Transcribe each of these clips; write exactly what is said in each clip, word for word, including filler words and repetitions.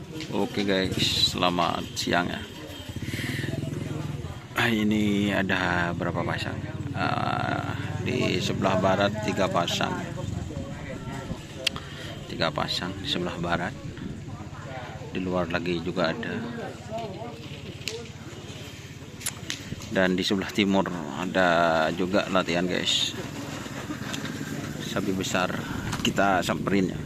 Oke guys, selamat siang ya. Ah, ini ada berapa pasang? Ah, di sebelah barat tiga pasang. Tiga pasang di sebelah barat. Di luar lagi juga ada. Dan di sebelah timur ada juga latihan, guys. Sapi besar, kita samperin ya.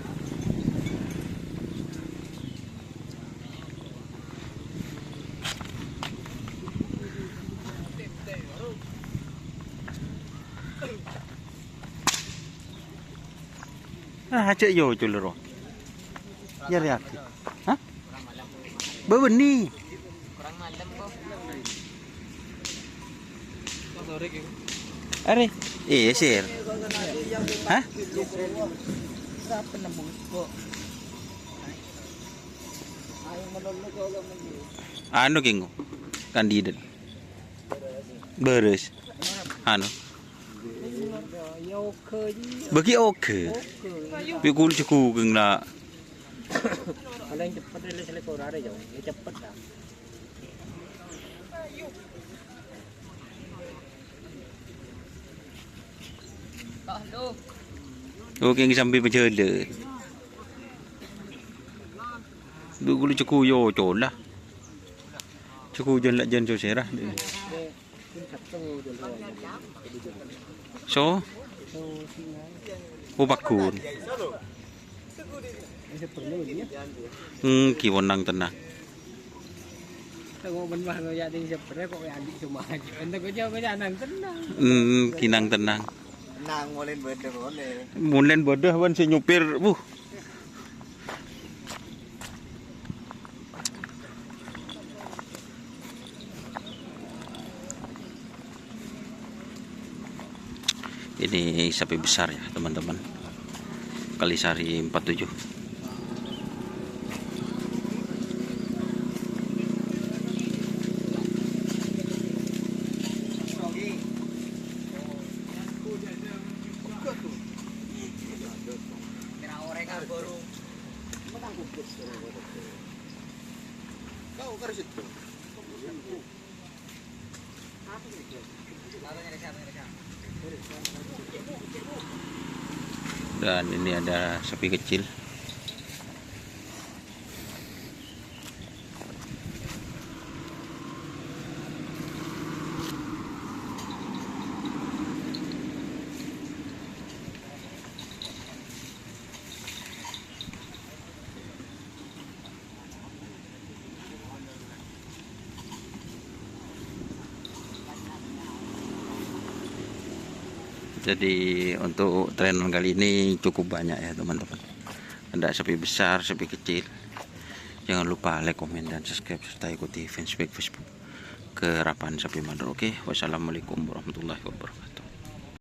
Ah, cek yo, culero. Ya, ya. Hah? Bâbâna. Arè. Iyâ, Sir. Hah? Anu, Kingo. Kandidat. Bârâs. Anu. Bâgi oghâ. Bi' kulâ jhâghu kèng la. Palèng cepet lè sèlèkor arè, Jong. Yâ cepet, lah. Oke, sambil berjalan. Bi' kulâ jhâghu yo cola. Jhâghu jân la jân so sèra. So? Oh, paggun. Hmm, ki wennang tenang. Hmm, ki nang tenang. Nang molen bâdâ molen. Molen bâdâ wan sè nyopir, wuh. Ini sapi besar ya, teman-teman. Kalisari empat tujuh. Dan ini ada sapi kecil. Jadi untuk training kali ini cukup banyak ya, teman-teman. Ada sapi besar, sapi kecil. Jangan lupa like, komen, dan subscribe serta ikuti fanspage Facebook Kerapan Sapi Mandar. Oke, wassalamualaikum warahmatullahi wabarakatuh.